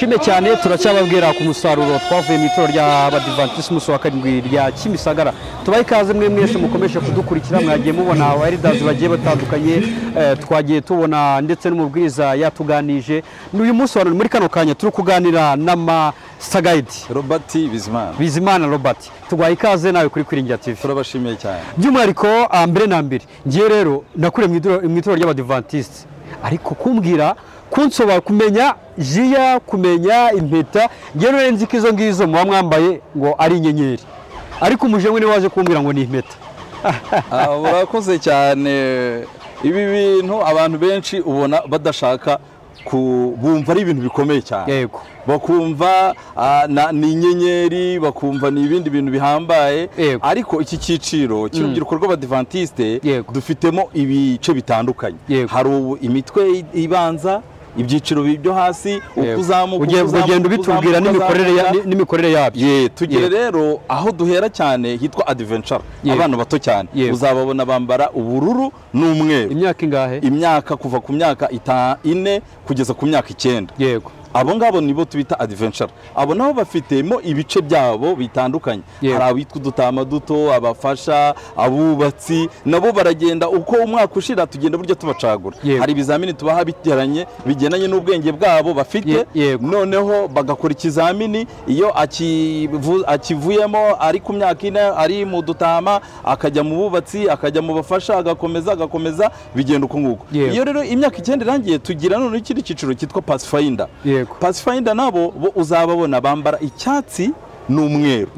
Tubashime cyane. Turacyababwira ku musaruro twavuye mu itorero ry'Abadivantisiti umunsi wa karindwi rya Kimisagara. Tubahe ikaze mwe mwese mukomeje kudukurikira. Mwagiye mubona aba elders bagiye batandukanye, twagiye tubona ndetse n'umubwiriza yatuganije. N'uyu munsi wa none muri kano kanya turi kuganira na Master Guide Robert Bizimana. Bizimana Robert, tuguhaye ikaze nawe kuri Kwiringira TV. Turabashimiye cyane. By'umwihariko mbere na mbere, ngiye rero nakuriye mu itorero ry'Abadivantisiti, ariko kumbwira kunsoba kumenya jiya, kumenya impeta, ngewe nari nzi ko izo ngizo muba mwambaye ngo ari inyenyeri, ariko umujene niwe waje kumbwira ngo ni impeta. Urakoze cyane. Ibi bintu abantu benshi ubona badashaka bumva ari ibintu bikomeye cyane. Bakumva ni inyenyeri, bakumva ni ibindi bintu bihambaye. Ariko iki cyiciro cy'urubyiruko rw'Abadivantisite dufitemo ibice bitandukanye. Hari imitwe ibanza, ibyiciro byo hasi, uko uzamuka, ugenda ubitubwira n'imikorere yabyo. Tugere rero aho duhera cyane hitwa adventure, abana bato cyane uzababona bambara ubururu n'umweru. Imyaka ingahe? Imyaka kuva ku myaka 4 kugeza ku myaka 9. Abo ngabo nibo tubita adventure. Abo nabo bafitemo ibice byabo bitandukanye. Hari abitwa udutama duto, abafasha, abubatsi, nabo baragenda uko umwaka ushira tugenda buryo tubacagura. Hari ibizamini tubaha biteranye bigendanye n'ubwenge bwabo bafite, noneho bagakora ikizamini. Iyo akivuyemo ari ku myaka 4 ari mu dutama, akajya mu bubatsi, akajya mu bafasha, agakomeza agakomeza, bigenda uko nguko. Iyo rero imyaka 9 irangiye tugira none ikindi cyiciro cyitwa Pathfinder. Pathfinder nabo bo uzababona bambara icyatsi n'umweru.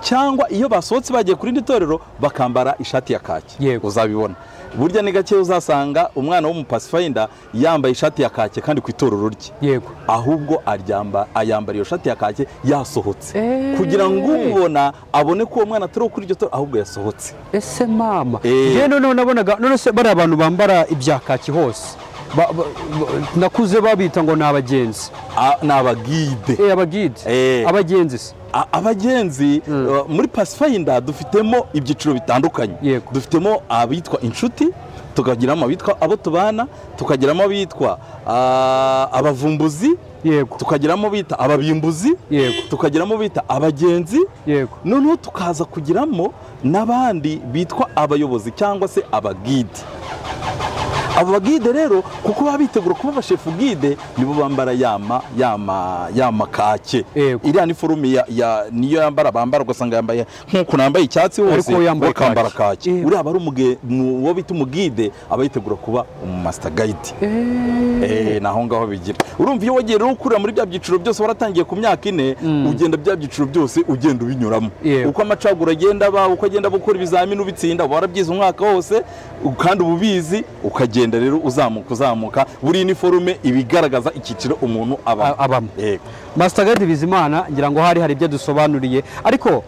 Cyangwa iyo basohotse bagiye kuri indi torero bakambara ishati ya kake. Uzabibona. Burya ni gake uzasanga umwana wo mu Pathfinder yambaye ishati ya kake kandi ku itorero rye. Ahubwo ayambara iyo shati ya kake yasohotse. Kugira ngo umubona abone ko uwo mwana atari kuri iryo torero, ahubwo yasohotse. Ese mama, je none nabonaga none se bari abantu bambara ibya kake hose. Nakuze babita ngo ni abagenzi. Ni abagide. Abagide. Abagenzi se? Abagenzi muri Pathfinder dufitemo ibyiciro bitandukanye. Dufitemo abitwa inshuti, tukagiramo abitwa abo tubana, tukagiramo abitwa abavumbuzi, tukagiramo bita ababimbuzi, tukagiramo bita abagenzi, noneho tukaza kugiramo n'abandi bitwa abayobozi cyangwa se abagide. Abo bagide rero kuko baba bitegura kuba abashefu guide, nibo bambara yama kake. Iriya ni forume niyo yambara, bambara ugasanga yambaye nkuko nambaye icyatsi hose, bakambara kake. Uriya aba ari uwo bita umugide, aba yitegura kuba umu master guide. Naho ngaho bigira. Urumva iyo wagiye rero ukurira muri bya byiciro byose waratangiye ku myaka 4, ugenda bya byiciro byose ugenda ubinyuramo. Uko amacagura agenda aba, uko agenda gukora ibizamini ubitsinda, warabyize umwaka wose kandi ububizi, ukagenda rero uzamuka uzamuka. Buri uniforme ibigaragaza icyiciro umuntu abamo. Master Guide Bizimana, ngira ngo hari ibyo dusobanuriye, ariko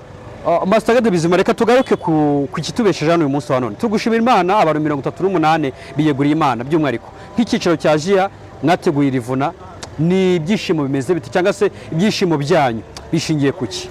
Master Guide Bizimana, reka tugaruke ku kitubesheje hano uyu munsi wa none. Tugushimira Imana, abantu 38 biyeguriye Imana by'umwihariko nk'icyiciro cya jiya mwateguye irivuna. Ni ibyishimo bimeze bite, cyangwa se ibyishimo byanyu bishingiye kuki?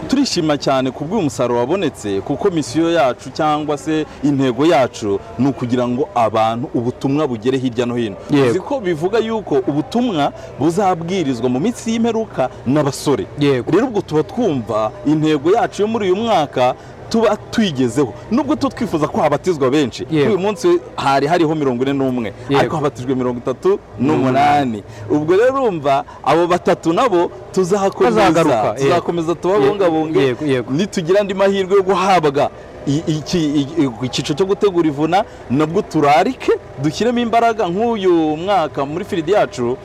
Turishima cyane kubw'uyu musaruro wabonetse, kuko misiyo yacu cyangwa se intego yacu ni ukugira ngo abantu ubutumwa bugere hirya no hino. Uzi ko bivuga yuko ubutumwa buzabwirizwa mu minsi y'imperuka n'abasore. Rero ubwo tuba twumva intego yacu yo muri uyu mwaka tuba tuyigezeho, nubwo twifuza ko habatizwa benshi. Uyu munsi hari hariho 41, ariko habatijwe 38. Ubwo rero urumva abo batatu nabo tuzakomeza tubabungabunge, nitugira andi mahirwe yo guhabwa icyiciro cyo gutegura ivuna, nabwo turarike dushyiremo imbaraga. Nk'uyu mwaka muri firidi yacu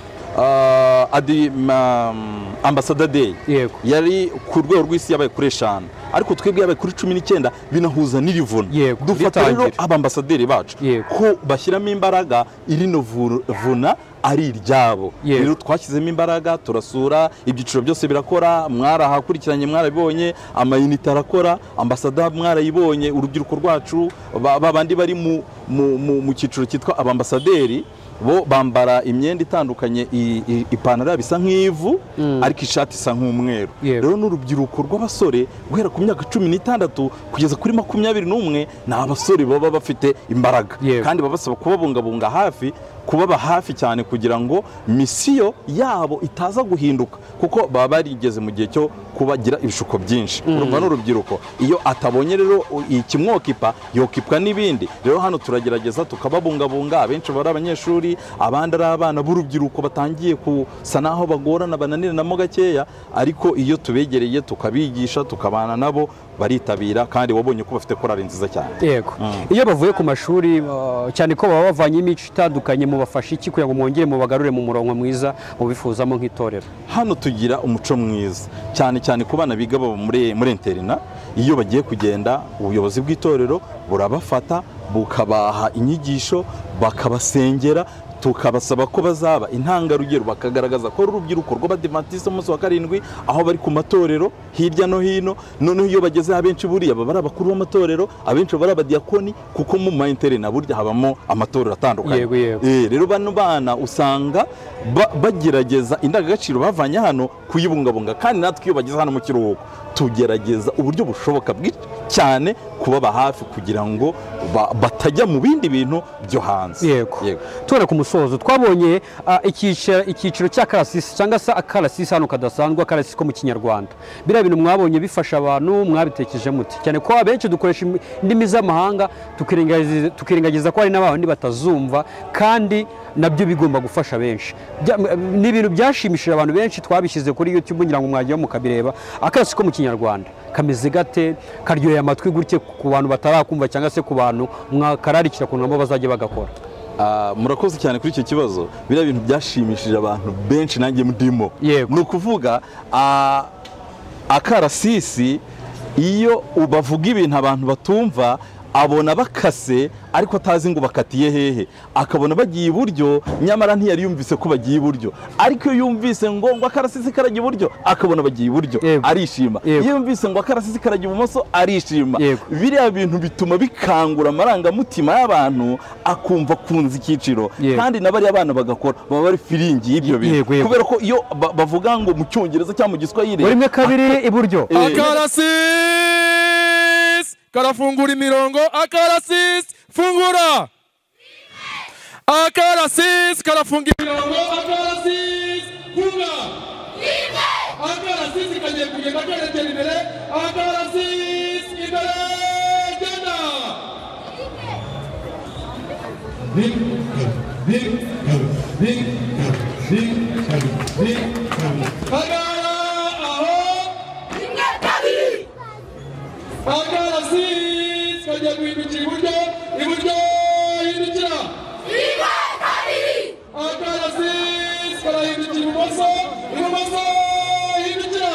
Ambassador Day yari ku rwego rw'isi yabaye kuri 5, ariko twebwe yabaye kuri 19, binahuza n'irivuna. Dufata rero abambasaderi bacu ko bashyiramo imbaraga, irino vuna ari iryabo. Rero twashyizemo imbaraga, turasura ibyiciro byose birakora, mwarahakurikiranye mwarabibonye, amayinite arakora, ambasada mwarayibonye, urubyiruko rwacu babandi bari mu cyiciro cyitwa abambasaderi bo bambara imyenda itandukanye, ipantaro bisa nk'ivu ariko ishati isa nk'umweru. Rero n'urubyiruko rw'abasore guhera ku myaka 16 kugeza kuri 21 ni abasore baba bafite imbaraga, kandi babasaba kubabungabunga hafi, kubaba hafi cyane kugira ngo misiyo yabo itaza guhinduka, kuko baba barigeze mu gihe cyo kubagira ibishuko byinshi. Urumva n'urubyiruko iyo atabonye rero ikimwokipa yokipwa n'ibindi. Rero hano turagerageza tukababungabunga, abenshi bari abanyeshuri, abandi ari abana b'urubyiruko batangiye kusa naho bagorana bananiranamo gakeya, ariko iyo tubegereye tukabigisha tukabana nabo baritabira, kandi wabonye ko bafite korali nziza cyane. Yego. Iyo bavuye ku mashuri cyane ko baba bavanye imico itandukanye, mubafasha iki kugira ngo mwongere mubagarure mu murongo mwiza mubifuzamo nk'itorero? Hano tugira umuco mwiza cyane cyane ku bana biga baba muri interina. Iyo bagiye kugenda ubuyobozi bw'itorero burabafata bukabaha inyigisho, bakabasengera, tukabasaba ko bazaba intangarugero, bakagaragaza ko urubyiruko rw'Abadivantisite umunsi wa 7 aho bari ku matorero hirya no hino. Noneho iyo bageze abenshi buriya baba ari abakuru b'amatorero, abenshi baba ari abadiyakoni, kuko mu ma interina burya habamo amatorero atandukanye. Rero bano bana usanga bagerageza indangagaciro bavanye hano kuyibungabunga, kandi natwe iyo bageze hano mu kiruhuko tugerageza uburyo bushoboka cyane kubaba hafi kugira ngo batajya mu bindi bintu byo hanze. Yego. Tubona ku musozo twabonye icyiciro cya karasisi cyangwa se akarasisi hano kadasanzwe, akarasisi ko mu Kinyarwanda. Biriya bintu mwabonye bifasha abantu, mwabitekereje muti? Cyane ko abenshi dukoresha indimi z'amahanga tukirengagiza ko hari n'abandi batazumva, kandi nabyo bigomba gufasha benshi. Ni ibintu byashimishije abantu benshi, twabishyize kuri YouTube ngira ngo mwagiye mukabireba. Akarasisi ko mu Kinyarwanda kameze gate, karyoheye amatwi gutye ku bantu batarakumva cyangwa se ku bantu mwakararikira ku nabo bazajya bagakora? Murakoze cyane kuri icyo kibazo. Biriya bintu byashimishije abantu benshi, nanjye ndimo. Ni ukuvuga akarasisi iyo bavuga ibintu abantu batumva, abona bakase ariko atazi ngo bakatiye hehe, akabona bagiye iburyo nyamara ntiyari yumvise ko bagiye iburyo, ariko iyo yumvise ngo akarasisi karajya iburyo akabona bagiye iburyo arishima, iyo yumvise ngo akarasisi karajya ibumoso arishima. Biriya bintu bituma bikangura amarangamutima y'abantu, akumva kunze icyiciro, kandi n'abari abana bagakora baba bari firingi y'ibyo bintu, kubera ko iyo bavuga ngo mu Cyongereza cyangwa mu Giswahili rimwe kabiri iburyo, akarasisi karafungura imirongo, akarasisi fungura, akarasisi karafunga imirongo, akarasisi funga, akarasisi kagiye kugenda kerekera imbere, akarasisi imbere genda. Kagara aho, akarasisi kagiye guhindukira iburyo, iburyo hindukira, akarasisi karahindukira ibumoso, ibumoso hindukira,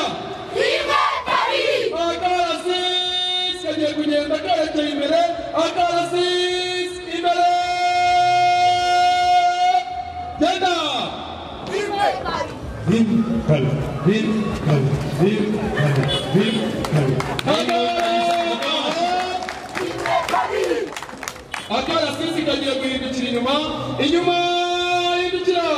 akarasisi kagiye kugenda kerekeye imbere, akarasisi imbere genda. Akarasisi kagiye guhindukira inyuma, inyuma hindukira,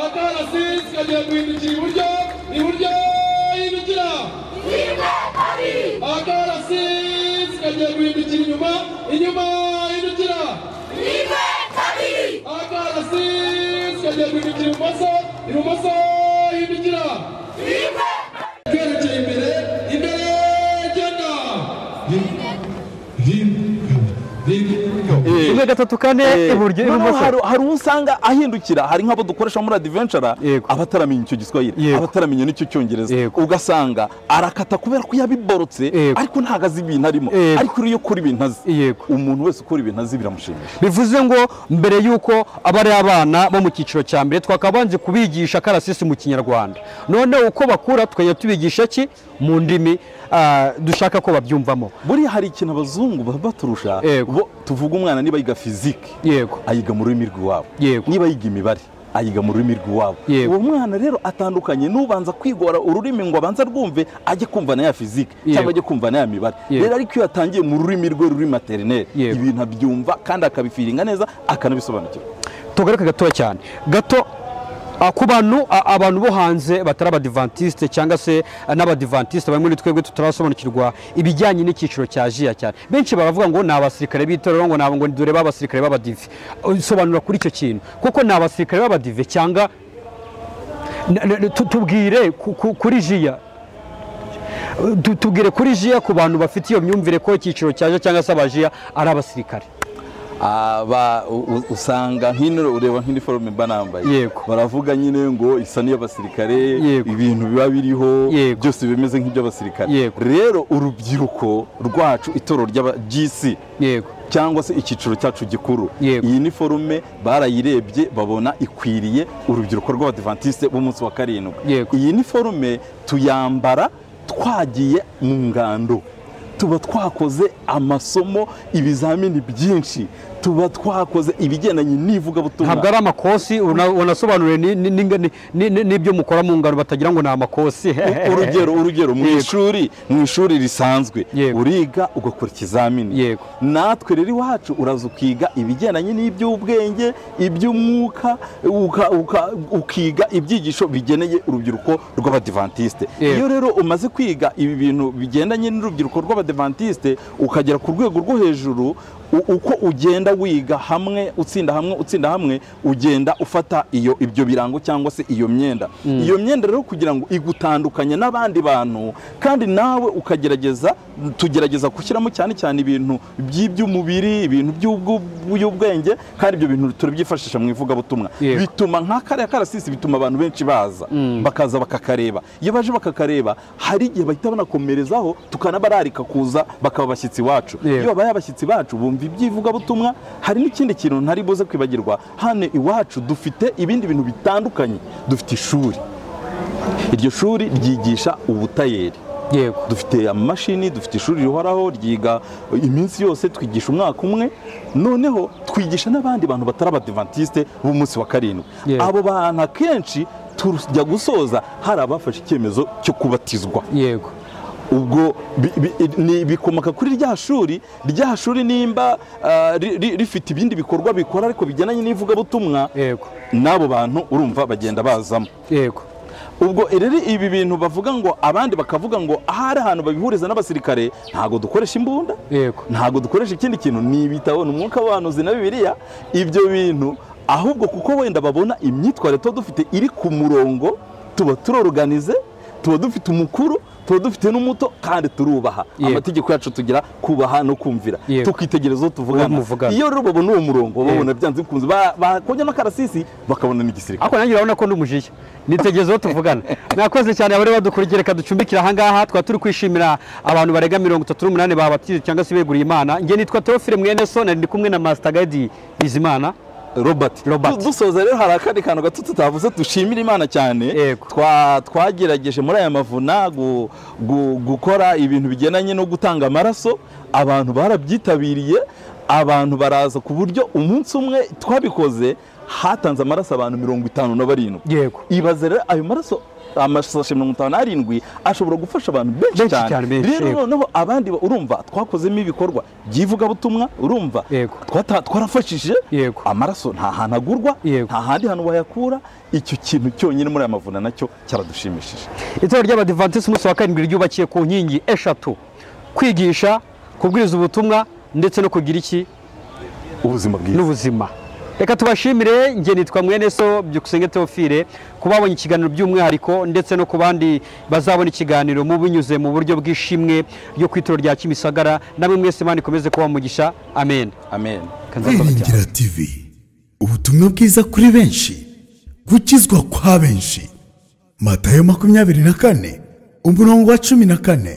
akarasisi kagiye guhindukira iburyo, iburyo hindukira, akarasisi kagiye guhindukira inyuma, inyuma hindukira, akarasisi kagiye guhindukira ibumoso, ibumoso hindukira, kerekeye imbere, imbere genda. Rimwe gatatu kane iburyo ibumoso. Hari usanga ahindukira, hari nk'abo dukoresha muri adventure abataramenya icyo Giswahili, abataramenya n'icyo Cyongereza, ugasanga arakata kubera ko yabiborotse, ariko ntago azi ibintu arimo, ariko iyo ukora ibintu azi, umuntu wese ukora ibintu azi biramushimisha. Bivuze ngo mbere yuko abari abana bo mu cyiciro cya mbere twakabanje kubigisha akarasisi mu Kinyarwanda, none uko bakura tukajya tubigisha ki mu ndimi dushaka ko babyumvamo. Buriya hari ikintu abazungu baturusha, bo tuvuga umwana niba yiga fizike ayiga mu rurimi rw'iwabo, niba yiga imibare ayiga mu rurimi rw'iwabo. Uwo mwana rero atandukanye n'ubanza kwigora ururimi ngo abanza rwumve ajye kumva na ya fizike cyangwa ajye kumva na ya mibare. Rero ariko iyo yatangiye mu rurimi rwe ruri maternelle, ibintu abyumva kandi akabifiringa neza akanabisobanukirwa. Tugaruke gato cyane gato, Ku bantu abantu bo hanze batari abadivantiste cyangwa se n'abadivantiste bamwe muri twebwe tutarasobanukirwa ibijyanye n'icyiciro cya jiya cyane, benshi baravuga ngo ni abasirikare b'itorero, ngo nabo ngo dore b'abasirikare b'abadive. Sobanura kuri icyo kintu, kuko ni abasirikare b'abadive cyangwa tubwire kuri jiya, tubwire kuri jiya ku bantu bafite iyo myumvire ko icyiciro cya jiya cyangwa se abajiya ari abasirikare. Usanga nk'ino ureba nk'iniforume mba nambaye, baravuga nyine ngo isa n'iy'abasirikare, ibintu biba biriho byose bimeze nk'iby'abasirikare. Rero urubyiruko rwacu, itorero ry'isi cyangwa se icyiciro cyacu gikuru, iyi niforume barayirebye babona ikwiriye urubyiruko rw'abadivantiste b'umunsi wa karindwi. Iyi niforume tuyambara twagiye mu ngando, tuba twakoze amasomo, ibizamini byinshi, tuba twakoze ibigendanye n'ivugabutumwa. Ntabwo ari amakosi, unasobanuriye n'ibyo mukora mu ngano batagira ngo ni amakosi. Urugero mu ishuri risanzwe uriga ugakora ikizamini. Natwe rero iwacu uraza ukiga ibigendanye n'iby'ubwenge, iby'umwuka, ukiga ibyigisho bigeneye urubyiruko rw'abadivantiste. Iyo rero umaze kwiga ibi bintu bigendanye n'urubyiruko rw'abadivantiste ukagera ku rwego rwo hejuru, uko ugenda wiga hamwe utsinda hamwe utsinda hamwe, ugenda ufata iyo ibyo birango cyangwa se iyo myenda. Iyo myenda rero kugira ngo igutandukanye n'abandi bantu, kandi nawe ukagerageza, tugerageza gushyiramo cyane cyane ibintu by'iby'umubiri, ibintu by'ubwenge, kandi ibyo bintu turabyifashisha mu ivugabutumwa. Bituma nka kariya karasisi bituma abantu benshi baza bakaza bakakareba. Iyo baje bakakareba hari igihe bahita banakomerezaho, tukanabararika kuza bakaba abashyitsi bacu. Iyo babaye abashyitsi bacu bumva ibyivugabutumwa. Hari n'ikindi kintu ntari buze kwibagirwa, hano iwacu dufite ibindi bintu bitandukanye. Dufite ishuri, iryo shuri ryigisha ubutayeri. Dufite amamashini, dufite ishuri rihoraho ryiga iminsi yose, twigisha umwaka umwe. Noneho twigisha n'abandi bantu batari abadivantiste b'umunsi wa karindwi. Abo bantu akenshi tujya gusoza hari abafashe icyemezo cyo kubatizwa. Ubwo bikomoka kuri rya shuri nimba rifite ibindi bikorwa bikora ariko bigendanye n'ivugabutumwa, n'abo bantu urumva bagenda bazamo. Ubwo rero ibi bintu bavuga ngo abandi bakavuga ngo ahari ahantu babihuriza n'abasirikare, ntago dukoresha imbunda, ntago dukoresha ikindi kintu, ni ibitabo, ni umwuka w'abahanuzi na Bibiliya. Ibyo bintu ahubwo kuko wenda babona imyitwarire tuba dufite iri ku murongo, tuba turorganize, tuba dufite umukuru, tuba dufite n'umuto, kandi turubaha amategeko yacu, tugira kubaha no kumvira, tukitegereza tuvugana. Iyo rero babona uwo murongo babona byanze bikunze bakojya n'akarasisi bakabona n'igisirikare. Ariko nanjye urabona ko ndi umujiya, nitegereza tuvugana. Mwakoze cyane abari badukurikira, reka ducumbikira aha ngaha. Twa turi kwishimira abantu barega 38 babatije cyangwa se beguriye Imana. Nge nitwa Theophile Mwene So, nari ndi kumwe na Master Guide Bizimana Robert. Dusoza rero hari akandi kantu gato tutavuze, dushimira Imana cyane. Twagerageje muri aya mavuna gukora ibintu bigendanye no gutanga amaraso, abantu barabyitabiriye, abantu baraza ku buryo umunsi umwe twabikoze hatanze amaraso abantu 57. Ibaze rero ayo maraso, amasashe 57 ashobora gufasha abantu benshi cyane. Rero noneho abandi urumva twakozemo ibikorwa by'ivugabutumwa, urumva twarafashije amaraso, nta hantu agurwa, nta handi hantu wayakura. Icyo kintu cyonyine muri aya mavuna nacyo cyaradushimishije. Itorero ry'Abadivantiste umunsi wa karindwi ryubakiye ku nkingi eshatu: kwigisha, kubwiriza ubutumwa, ndetse no kugira iki ubuzima bwiza n'ubuzima. Reka tubashimire. Nge nitwa Mwene So Byukusenge Theophile, kubabonye ikiganiro by'umwihariko ndetse no kubandi bazabona ikiganiro mu binyuze mu buryo bw'ishimwe ryo kwitorero rya Kimisagara. Namwe mwese Imana ikomeze kuba umugisha. Amen. Amen. Kwiringira TV, ubutumwa bwiza kuri benshi, gukizwa kwa benshi. Matayo 24 umurongo wa 14.